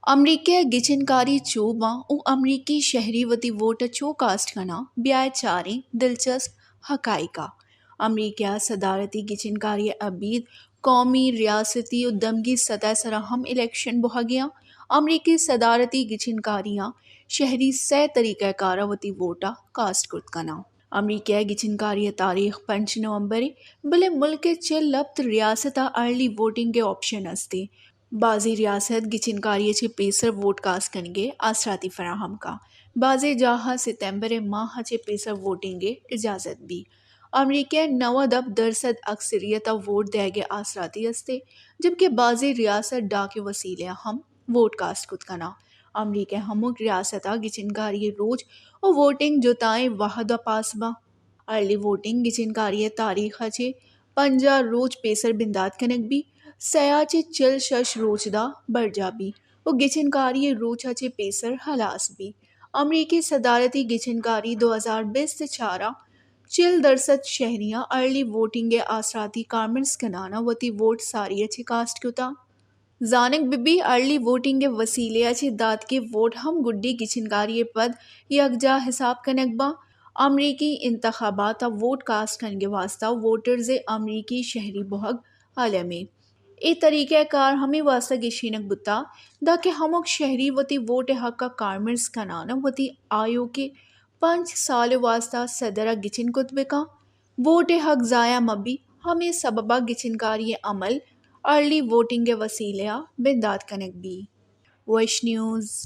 امریکہ ء گچینکاری چو باں و امریکی شہری وتی ووٹ ء چو کاسٹ کناں، بیائے چاریں دلچسپ حقائق ء۔ امریکہ ء صدارتی گچینکاری ء ابید قومی، ریاستی و دمگی سطح ء سرا ہم الیکشن بوہگیاں۔ امریکی صدارتی گچینکاریاں شہری سئے طریقہ کار ء وتی ووٹ ء کاسٹ کرت کناں۔ امریکہ ء گچینکاری ء تاریخ پنچ نومبر ء، بلے ملک ء چل ہپت ریاست ء ارلی ووٹنگ ء آپشن است ء۔ بازیں ریاست گچینکاری ء چہ پیسر ووٹ کاسٹ کنگ ء آسراتی فراہم کاں۔ بازیں جاہ ء ستمبر ء ماہ ء چہ پیسر ووٹنگ ء اجازت بی۔ امریکہ ء نود درسد اکثریت ء ووٹ دئیگ ء آسراتی است ء، جبکہ بازیں ریاست ڈاک ء وسیلہ ء ہم ووٹ کاسٹ کت کناں۔ امریکہ ء ہمک ریاست ء گچینکاری ء روچ و ووٹنگ جتائیں وہد ء پاس باں۔ ارلی ووٹنگ گچینکاری ء تاریخ ء چہ پنجاہ روچ پیسر بندات کنگ بی، سئے ء چہ چل شش روچ دا برجا بی و گچینکاری ء روچ ء چہ پیسر ہلاس بی۔ امریکی صدارتی گچینکاری دو ہزار بیست ء چار ء چل درسد شہریاں ارلی ووٹنگ ء آسراتی کارمرز کنان ء وتی ووٹ ساری ء چہ کاسٹ کتا۔ زانگ بہ بی، ارلی ووٹنگ ء وسیلہ ء چہ داتگیں ووٹ ہم گڈی گچینکاری ء پد یکجاہ حساب کنگ باں۔ امریکی انتخابات ء ووٹ کاسٹ کنگ ء واستہ ووٹرز ء امریکی شہری بوہگ الم اے۔ اے طریقہ کار ہمے واستہ گیشینگ بوتا، داکہ ہمک شہری وتی ووٹ ء حق ء کارمرز کنان ء وتی آیوکیں پنچ سال ء واستہ صدر ء گچین کت بکاں۔ ووٹ ء حق ضائع مہ بی، ہمے سبب ء گچینکاری ء عمل ارلی ووٹنگ ء وسیلہ ء بندات کنگ بی۔ وش نیوز۔